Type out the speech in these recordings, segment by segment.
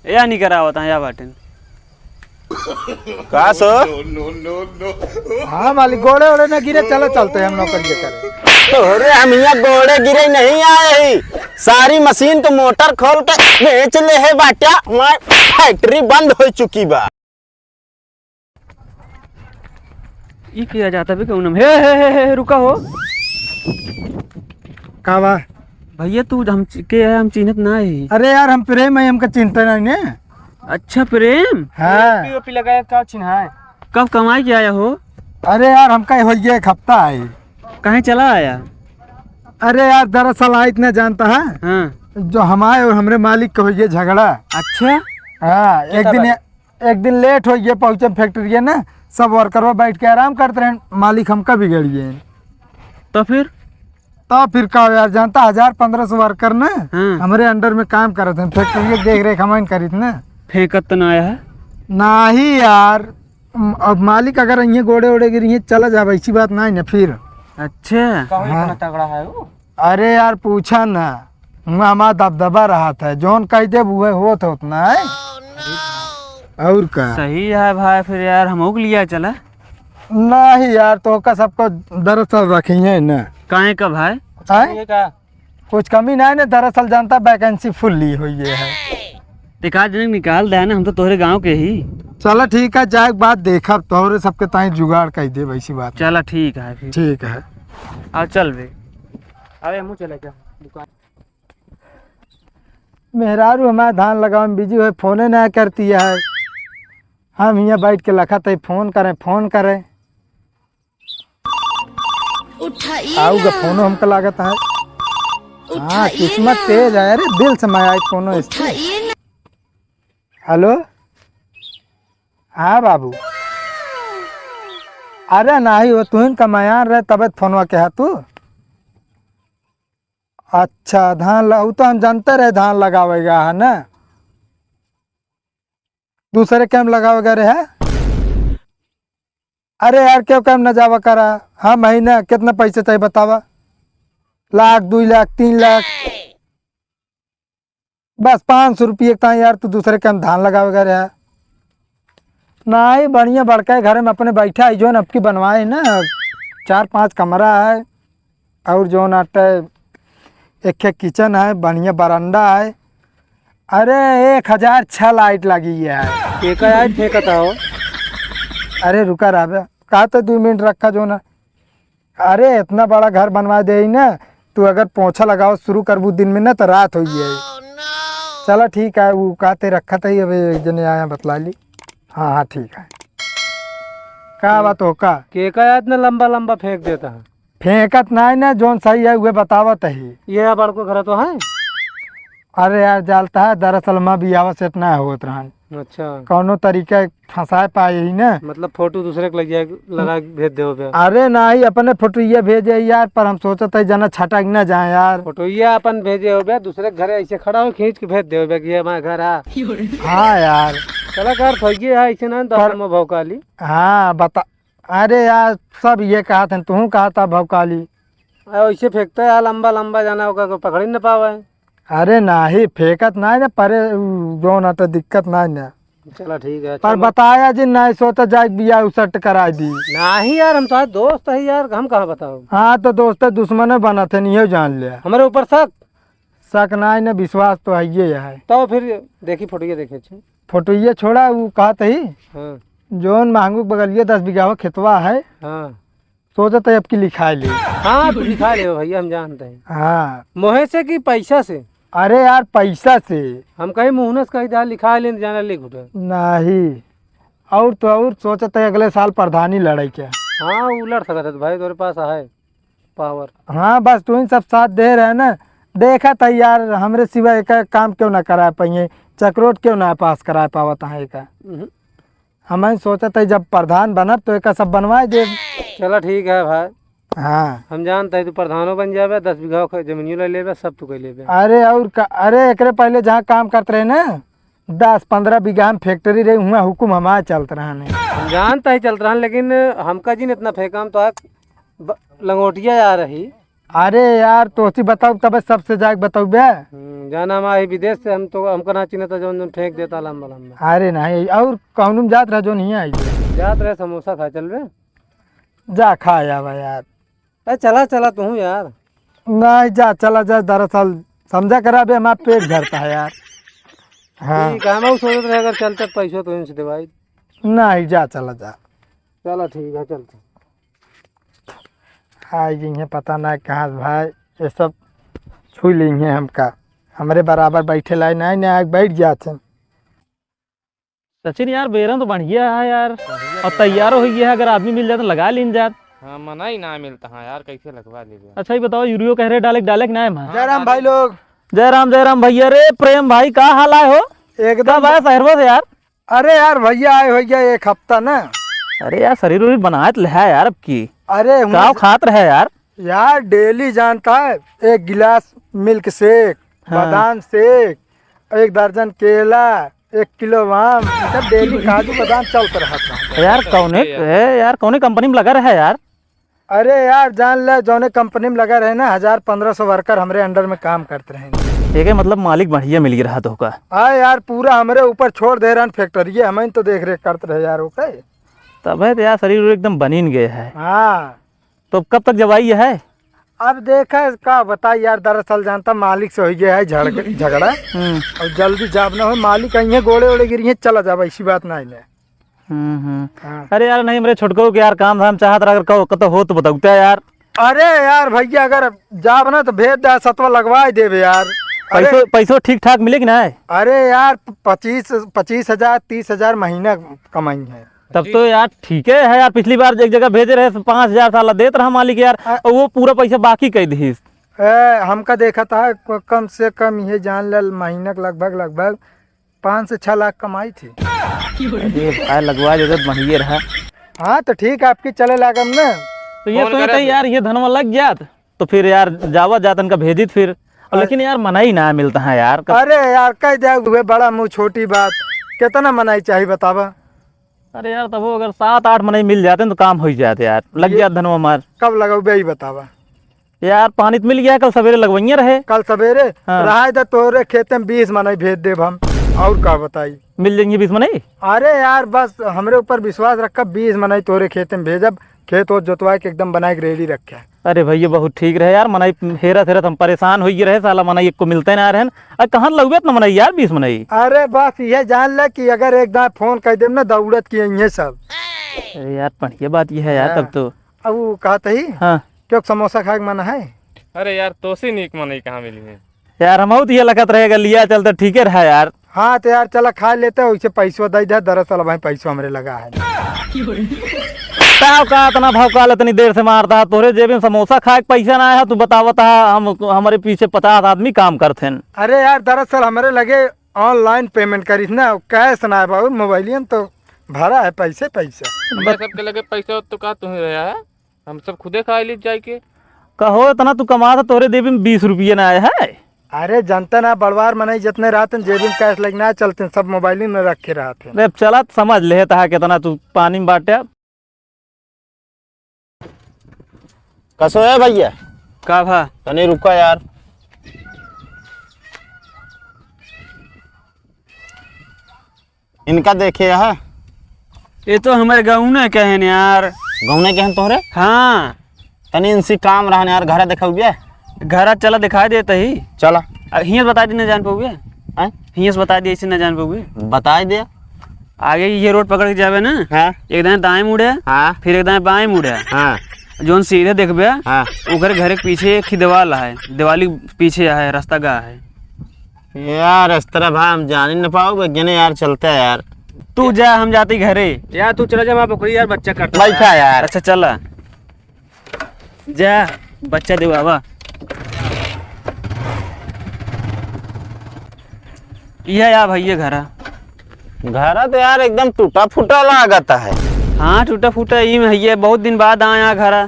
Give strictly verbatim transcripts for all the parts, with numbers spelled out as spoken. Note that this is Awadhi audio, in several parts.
या नहीं करावत हैं, या बाटिन। का सो? हाँ मालिक, गोड़े ओड़े न गिरे, चलो चलते हैं हम नौकरिया करे। तोहरे हम यहाँ गोड़े गिरे नहीं आए ही। सारी मशीन तो मोटर खोल के बेच ले है बाट्या, हमार फैक्ट्री बंद हो चुकी बा। ई किया जाता बे कौन हम? हे, हे, हे, हे, रुका हो। का बा? भैया, तू हम चि-, के है, हम चिन्हत ना ही। अरे यार, हम प्रेम है, हमका चिन्हते नहीं ने। अच्छा, प्रेम? हाँ। टोपी वोपी लगाए, का चिन्हा है? कब कमाई के आया हो? अरे यार, हमका हो गया एक हफ्ता है। कहीं चला आया? अरे यार, दरअसल आइत ना जानता है। हाँ। जो हमारे और हमरे मालिक का हो गया झगड़ा। अच्छा। हाँ, एक दिन, एक दिन लेट हो गया पहुँचे फैक्ट्री ना, सब वर्करवा बैठ के आराम करते रहे, मालिक हमका बिगड़ गए। तो फिर? तो फिर का यार, जानता, हजार पन्द्रह सौ वर्कर ना हाँ। हमरे अंडर में काम करत हैं, फैक्ट्री के देख रेख हम करित ना। फेंकत तो ना आया है? नाही यार, म-, अब मालिक अगर ये गोड़े ओड़े गिरी चला जाब, ऐसी बात नहीं ना फिर। अच्छा। का हो, हाँ। इतना तगड़ा है वो? अरे यार, पूछा ना, हुआ हमारा दबदबा रहत है, जौन कह देब उहे होत होत ना है। और का? सही है भाई, फिर यार हम ओक लिया चला। नहीं यार, तो का सबको दरअसल रखी है ना। काहे का भाई? आय? ये का? कुछ कमी नहीं ना, दरअसल जानता vacancy full ली हुई है। ते का जन निकाल दे ना, हम तो तोहरे गांव के ही। चला ठीक है, जाए के बाद देखब, तोहरे सबके ताई जुगाड़ कर दे, वैसी बात। चला ठीक है फिर। ठीक है। आ चल बे। अरे हमहू चले क्या दुकान? मेहरारू हमारे धान लगावे में बिजी है, फोने ना करती है। हम हियाँ बैठ के लखत है, फोन करें, फोन करें। उठाइए आऊ ना। का फोनो हमका लागत है। हाँ, उठाइए किस्मत ना। तेज है, अरे दिल से मैं आई कोनो इससे। उठाइए ना। हेलो, हाँ बाबू। अरे नाही हो, तुहिन का मयान रहे तबे त फोनवा के हा तू। अच्छा, धान ल-, उ तो हम जानते रहे धान लगावेगा है ना, दूसरे के हम लगावेगा रहे। अरे यार, क्यों काम न जावा करा? हाँ, महीना कितना पैसे चाहिए बतावा? लाख, दुई लाख, तीन लाख? बस पाँच सौ रुपये का यार, तू दूसरे के हम धान लगावेगा रहा। नाही, बढ़िया बड़का घर में अपने बैठा है, जोन अबकी बनवाए है ना, चार पाँच कमरा है, और जोन आटे एक ठे किचन है, बढ़िया बरांडा है। अरे, एक हजार छह लाइट लगी है। एका लाइट फेंकत हो? अरे, रुका रहा बे, का तो दो मिनट रखा जो ना। अरे, इतना बड़ा घर बनवा दे ही ना, तू अगर पोछा लगावा शुरू करबू दिन में ना, तो रात हो गई है। चला ठीक है, वो कहते रखत ही, अबे एक जने आया बतला ली। हाँ, हाँ, ठीक है। का बात हो का? के का यार इतना लंबा लंबा फेंक देता है? फेंकत नाई ना, जोन सही है, उहे बतावत ही। ये बड़को घर तो है? अरे यार, जालता है, दरअसल माँ बियाह सेट ना होत रहन। अच्छा। कौनो तरीका फंसाए पाए ही ना। मतलब फोटो दूसरे के लग जाए, लगा के भेज दे हो बे। अरे नाही, अपने फोटो ये भेजे यार, पर हम सोचत है जना छटक ना जाए यार। फोटो ये अपन भेजे हो बे, दूसरे के घरे ऐसे खड़ा हो, खींच के भेज दे हो बे कि ये हमारा घर है। हाँ यार। चला कर, थोड़ी है, ऐसे ना दस पर में भौकाली। हाँ, बता। अरे यार, सब ये कहा था, तू कहा था भौकाली। अरे वैसे फेंकता है यार, लंबा लंबा जाना होगा, कोई पकड़ ही न पावे। अरे नाही, फेंकत नाही ना, परे उ, जो ना तो दिक्कत नाही ना। चला ठीक है, पर चलो। बताया जी, नाही सोचा जाए बिया उसट करा दी। नाही यार, हम तो आज दोस्त है यार, हम कहाँ बताओ। हाँ, तो दोस्त दुश्मन बनत है, नहीं जान ले। हमारे ऊपर शक? शक नाही ना, विश्वास तो है ये है। तो फिर देखी फोटो ये देखे छे। फोटो ये छोड़ा, वो कहत ही। हाँ। जोन महंगू बगलिए दस बीघा खेतवा है। हाँ। सोचत है अबकी लिखाए ले। हाँ, तू लिखा ले भैया, हम जानते हैं। हाँ। मोहे से कि पैसा से? अरे यार, पैसा से। हम कहीं मुहनस कही दा लिखा ले, जाना ले घुटा। नाही। और तो और सोचत है अगले साल प्रधानी लड़े के। हाँ, वो लड़ सकत है भाई, तोरे पास है पावर। हाँ, बस तू इन सब साथ दे रहे ना। देखत है यार, हमरे सिवा एक काम क्यों ना करा पाइए, चकरोट क्यों ना पास करा पावत है का। हम्म। हम ही सोचत है जब प्रधान बनब तो एका सब बनवाए देब। चला ठीक है भाई। हाँ। हम जानत है तू प्रधानो बन जाबे, दस बीघा ख-, जमीनियो ले लेबे, सब तू कर लेबे। अरे और का, अरे एकरे पहले जहाँ काम करत रहे ना, दस पन्द्रह बीघा में फैक्ट्री रही, हुआ हुकुम हमार चलत रहन। हम जानत है चलत रहन, लेकिन हमका जिन इतना फेंकाम तो आक ब-, लंगोटिया आ रही। अरे यार, तोसी बताओ तबे सबसे जाके बताओ बे। हम्म, जाना हम आई विदेश से, हम तो, हमका ना चिन्हता जौन जौन फेंक देता लंबा लंबा। अरे नहीं, और कौनो में जात रहा जौन हियाँ आई। जात रहे समोसा खाए, चलबे? जा खा आवा यार। ए, चला, चला तू यार। नहीं, जा, चला जा, दरअसल समझा करा बे, हमारा पेट झरता है यार। हाँ। ठीक है, हम सोचत रहे अगर चलते पैसो तो इनसे दिवाई। नहीं, जा, चला जा। चला ठीक है, चलते। आई जइहें, पता ना कहाँ से भाई, ये सब छुई लेइहें हमका। हमरे बराबर बैठे लाई नहीं, नहीं, आके बैठ जात हैं। सचिन यार, बेरन तो बढ़िया है यार, बढ़िया और तो तैयारो है। हो गया है, अगर आदमी मिल जात तो लगा लीन जात। हाँ, मनई ना मिलता है यार, कैसे लगवा लेबे? अच्छा, ये बताओ, यूरियो कह रहे डाले, डाले कि ना है? हाँ, जय राम डाले। भाई लोग। जय राम, जय राम भैया। रे प्रेम भाई, का हाल आए हो? एकदम। कब आए शहरवा से यार? अरे यार, भैया आए हो गया एक हफ्ता ना। अरे यार, शरीर उरीर बनाए तो ले यार अब की। अरे हुआ गाँव खात रहे यार। यार, डेली जानता है, एक गिलास मिल्क शेक, हाँ। बादाम शेक, एक दर्जन केला, एक किलो आम, ये सब डेली काजू बादाम चलत रहत है। यार, कौने, ए यार, कौने कंपनी में लगा रहे यार? अरे यार, जान ले, जौने कंपनी में लगा रहे ना, हजार पन्द्रह सौ वर्कर हमरे अंडर में काम करत रहे। एके मतलब मालिक बढ़िया मिल गया रहा तोहका। हाँ यार, पूरा हमरे ऊपर छोड़ दे रहन फैक्ट्री, हमइन तो देख रेख करत रहे यार, ओके। तबे तो यार, शरीर एकदम बनिन गए है। हाँ। तो कब तक जवाई है? अब देखा, का बताई यार, दरअसल जानता, मालिक से हो गया है झड़-, झगड़ा। हम्म। और जल्दी जाब ना हो, मालिक अइहें, गोड़े ओड़े गिरिहें, चला जाब, ऐसी बात ना है। हम्म, हम्म। हाँ। अरे यार, नहीं, मेरे छोटको के यार काम धाम चाहत रहा, अगर कहो, कतो हो तो बताउते यार। अरे यार भैया, अगर जाब ना तो भेज दे, सतवा लगवा ही देबे यार। अरे पैसो, पैसो ठीक ठाक मिले कि ना? अरे यार, पच्चीस, पच्चीस हजार, तीस हजार महीना कमाई है। तब तो यार ठीक है, है यार, पिछली बार एक जगह भेजे रहे, पाँच हजार साला देत रहा मालिक यार, आ- और वो पूरा पैसा बाकी कह दिस। ए, हमका देखा था, क-, कम से कम ये जान ले, महीना के लगभग, लगभग पाँच से छह लाख कमाई थी। अरे भाई, लगवा देते तो बढ़िया रहा। हाँ, तो ठीक है, आपकी चले लागम ना। तो ये फोन सोचते करे हैं थे। यार, ये धनवा लग जात, तो फिर यार, जावा जात इनका भेजित फिर। और अरे। लेकिन यार, मनई ना मिलता है यार। अरे यार, कह दे हुए बड़ा मुँह छोटी बात, कितना मनई चाहिए बतावा? अरे यार, तब वो अगर सात आठ मनई मिल जाते हैं तो काम हो ही जाते यार, लग ये जात धनवा मार। कब लगौबे, ई बतावा। यार, पानी तो मिल गया, कल सवेरे लगवइया रहे। कल सवेरे? हाँ। रहा है तो तोरे खेते में बीस मनई भेज देब हम, और का बताई। मिल जाएंगे बीस मनई? अरे यार, बस हमरे ऊपर विश्वास रखा, बीस मनई तोरे खेते में भेजब, खेत ओत जोतवा के एकदम बनाए के रेडी रखे। अरे भैया, बहुत ठीक रहे यार, मनई हेरत हेरत हम परेशान हो गए रहे, साला मनई एक को मिलते ना रहन। अब कहाँ लगबे इतना मनई यार, बीस मनई? अरे बस ये जान ले कि अगर एक दाएं फोन कर देब ना, दौड़त की यहीं सब। अरे यार, बढ़िया बात ये है यार, हाँ। तब तो। अब वो कहत ही, हाँ। क्यों समोसा खाए के मन है? अरे यार, तोसी नीक मनई कहाँ मिली है? यार, हमहू तो ये लगत रहे, अगर लिया चल तो ठीके रहा यार। हाँ, तो यार, चला खा लेते, वैसे पैसो दे दे, दरअसल भाई पैसो हमरे लगा है। ताव का इतना भाव काल इतनी देर से मारता है? तोरे जेबे में समोसा खाए के पैसा ना आया, तू बतावत है, हम, हमरे पीछे पचास आदमी काम करते हैं। अरे यार, दरअसल हमरे लगे online payment करिस ना, cash ना है बाबू, मोबाइलिया में तो भरा है पैसे पैसा। हमरे सबके लगे पैसा तो का तू ही रहा है? हम सब खुदे खा ली जाए के। कहो, इतना तू कमात है, तोरे जेबी में बीस रुपये ना आए है? अरे, जनता ना, बड़वार मनई जितने रहते हैं, जेबी में cash लेके ना चलते हैं, सब मोबाइल में रखे रहते हैं। अरे, चला, समझ ले, तहा कितना तू पानी में बाटे। कसो है भैया? का भा? तनी रुका यार। इनका देखे है। ये तो हमारे गाँव ने कहे न यार। गाँव ने कहे तोहरे? हाँ। तनी इनसे काम रहन यार, घरा देखाउबे? घरा चला, दिखाई देता ही। चला। अब हियाँ से बता दी, ना जान पाउबे। हैं? हियाँ से बता दी, ऐसे ना जान पाउबे। बताई दे। आगे ये रोड पकड़ के जाबे ना, हाँ। एक दाएं दाएं मुड़े, हाँ। फिर एक दाएं बाएं मुड़े। हाँ। जौन सीधे देखबे, हाँ। ओकरे घर के पीछे एक ही दीवाल है, दीवाली पीछे है, रास्ता गा है। यार, इस तरह भाई हम जान ही न पाओ, बेगने यार चलते हैं यार। तू जा, हम जाते घरे। यार, तू चला जा, वहाँ बकरी यार बच्चा काट बैठा यार। अच्छा, चला। जा, बच्चा देवावा। यह या भैया घरा। घरा तो यार एकदम टूटा फूटा लागत है। हाँ, टूटा फूटा ही में है, बहुत दिन बाद आया घरा।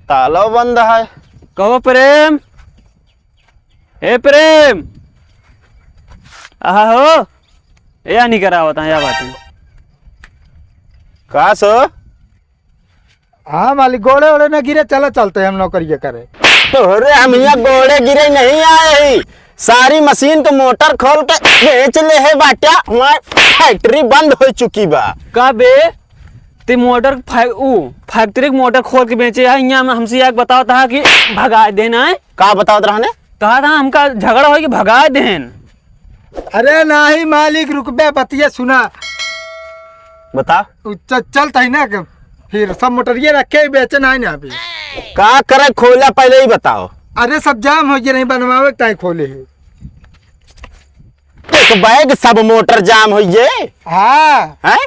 ताला बंद है। कहो प्रेम, ए प्रेम, आहा हो, ए या नहीं करावत है, या बात है। का सो? हाँ मालिक, गोड़े ओड़े न गिरे, चला चलते हैं हम नौकरिया करे। तोहरे हम यहाँ गोड़े गिरे नहीं आए ही, सारी मशीन के मोटर खोल के बेच ले है बाट्या, हमार फैक्ट्री बंद हो चुकी बा। का बे? ते मोटर फै-, ऊ फैक्ट्री के मोटर खोल के बेचे है, यहाँ में हमसे एक बतावत हा कि भगाए देना है। का बतावत रहने? कहा था हमका झगड़ा हो कि भगाए देन। अरे नाही मालिक, रुकबे, बतिया सुना। बता। उ च-, चलत ही ना कि फिर सब मोटरिया रखे ही बेचे नाही ना अभी। का करे खोला पहले ही बताओ। अरे सब जाम हो गया, नहीं बनवावे के ताई खोले है। एक बैग सब मोटर जाम हो गए। हाँ। हैं?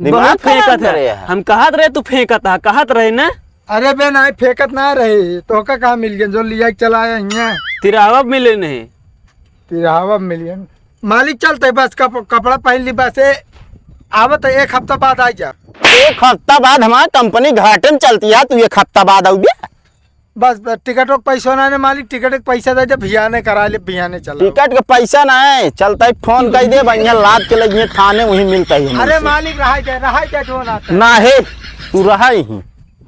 दिमाग बहुत खराब फेंकत करे है। है। हम कहत रहे तू फेंकत है, कहत रहे ना। अरे बे नाही फेंकत ना रहे, तोहका कहाँ मिल गए जो लिया के चला आया हियाँ। तिरावा मिले नहीं। तिरावा मिल गए। मालिक चलते बस कप-, कपड़ा पहन ली बस ए, आवत है एक हफ्ता बाद आ जा। एक हफ्ता बाद हमार कंपनी घाटे में चलती है, तू एक हफ्ता बाद आऊ बे? बस, बस, टिकट के पैसा ना ने मालिक, टिकट के पैसा दे दे, भियाने करा ले, भियाने चला। टिकट के पैसा ना है, चलता ही फोन कर दे, बढ़िया लाद के लगिए थाने, वहीं मिलता ही हमसे। अरे मालिक, रहाई दे, रहाई दे, जो ना आता है। ना है, तू रहा ही।